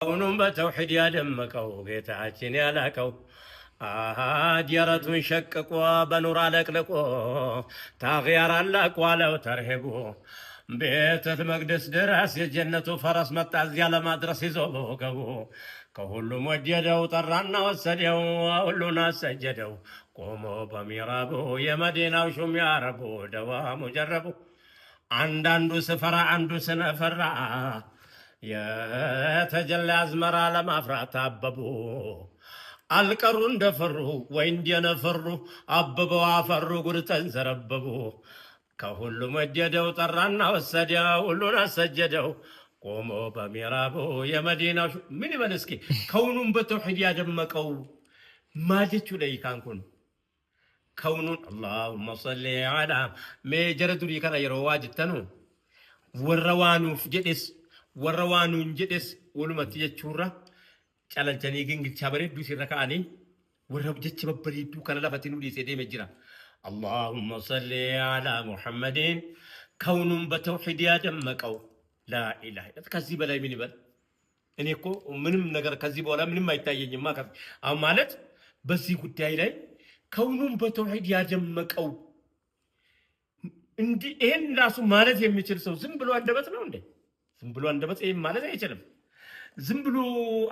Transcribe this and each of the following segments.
ከውኑን በተውሒድ ያደመቀው ጌታችን ያላቀው አሃድ የረቱን ሸቅቆ በኑር አለቅልቆ ታኽያር አላቋለው ተርሂቦ ቤተል መቅደስ ድረስ የጀነቱ ፈረስ መጣ እዚያ ለማድረስ ይዞ በወገቡ ከሁሉም ወደደው ጠራና ወሰደው ሁሉን አሰጀደው ቆሞ በሚራቡ የመዲናው ሹም ያረቡ ደዋሙ ጀረቡ አንዳንዱ ስፈራ አንዱ ስነፈራ የተጀላ አዝመራ ለማፍራት አበቡ አልቀሩ እንደፈሩ ወይ እንደነፈሩ አብበው አፈሩ ጉድ ተንዘረበቡ ከሁሉም ወደደው ጠራና ወሰደው ሁሉን አሰጀደው ቆሞ በሚራቡ የመዲናው ምን ይበል እስኪ? ከውኑን በተውሒድ ያደመቀው ማጀቹ ላይ ካንኩን ከውኑን اللهم صل على mee jara durii kana yeroo waa jettanu warra waanuuf jedhes warra waanuun jedhes walumatti jechuurra calalchanii gingilchaa bareedduu isirra ka'anii warra jecha babbareedduu kana lafatti nu dhiisee deeme jira. اللهم صل على محمد ከውኑን በተውሒድ ያደመቀው لا إله። ከዚህ በላይ ምን ይበል? እኔ እኮ ምንም ነገር ከዚህ በኋላ ምንም አይታየኝማ። አሁን ማለት በዚህ ጉዳይ ላይ ከውኑን በተውሒድ ያደመቀው እንዲህ ይሄን ራሱ ማለት የሚችል ሰው ዝም ብሎ አንደበት ነው እንዴ? ዝም ብሎ አንደበት ይሄን ማለት አይችልም። ዝም ብሎ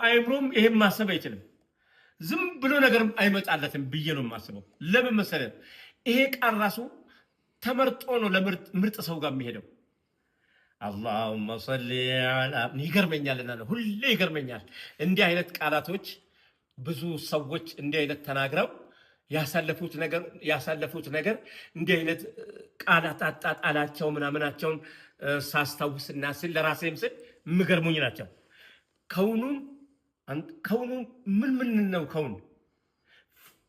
አይምሮም ይሄን ማሰብ አይችልም። ዝም ብሎ ነገርም አይመጣለትም ብዬ ነው የማስበው። ለምን መሰለህ? ይሄ ቃል ራሱ ተመርጦ ነው ለምርጥ ሰው ጋር የሚሄደው። اللهم صل على ይገርመኛልና ነው ሁሌ ይገርመኛል። እንዲህ አይነት ቃላቶች ብዙ ሰዎች እንዲህ አይነት ተናግረው ያሳለፉት ነገር እንዲህ አይነት ቃላት አጣጣላቸው ምናምናቸውን ሳስታውስና ስል ለራሴም ስል የሚገርሙኝ ናቸው። ከውኑ ምን ምን ነው ከውን?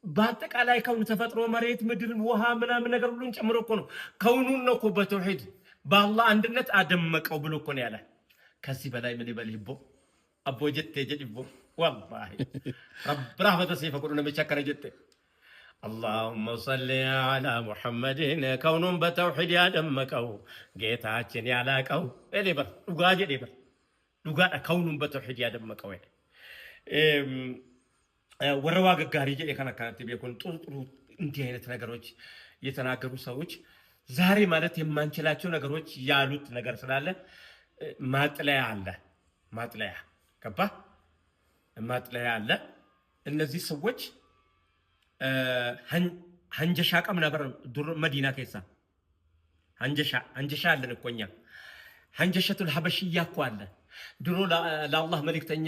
በአጠቃላይ ከውን ተፈጥሮ፣ መሬት፣ ምድር፣ ውሃ ምናምን ነገር ሁሉን ጨምሮ እኮ ነው። ከውኑን ነው እኮ በተውሂድ በአላህ አንድነት አደመቀው ብሎ እኮ ነው ያለ። ከዚህ በላይ ምን ይበል? Hibboo abboo jette jedhibbo والله ረብ rahmata siif godhu namicha akkana jette. اللهم صل على محمد ከውኑን በተውሂድ ያደመቀው ጌታችን ያላቀው jedhe bar dhugaa jedhe bar dhugaadha ከውኑን በተውሂድ ያደመቀው warra waa gaggaarii jedhe kan akkanatti beekuun ጥሩ ጥሩ እንዲህ አይነት ነገሮች የተናገሩ ሰዎች ዛሬ ማለት የማንችላቸው ነገሮች ያሉት ነገር ስላለ ማጥለያ አለ። ማጥለያ ገባ፣ ማጥለያ አለ። እነዚህ ሰዎች ሀንጀሻ qabna bar dur መዲና keessa ሀንጀሻ ሀንጀሻ አለን እኮ እኛ ሀንጀሸቱል ሀበሽያ እኮ አለ ድሮ ለአላህ መልእክተኛ።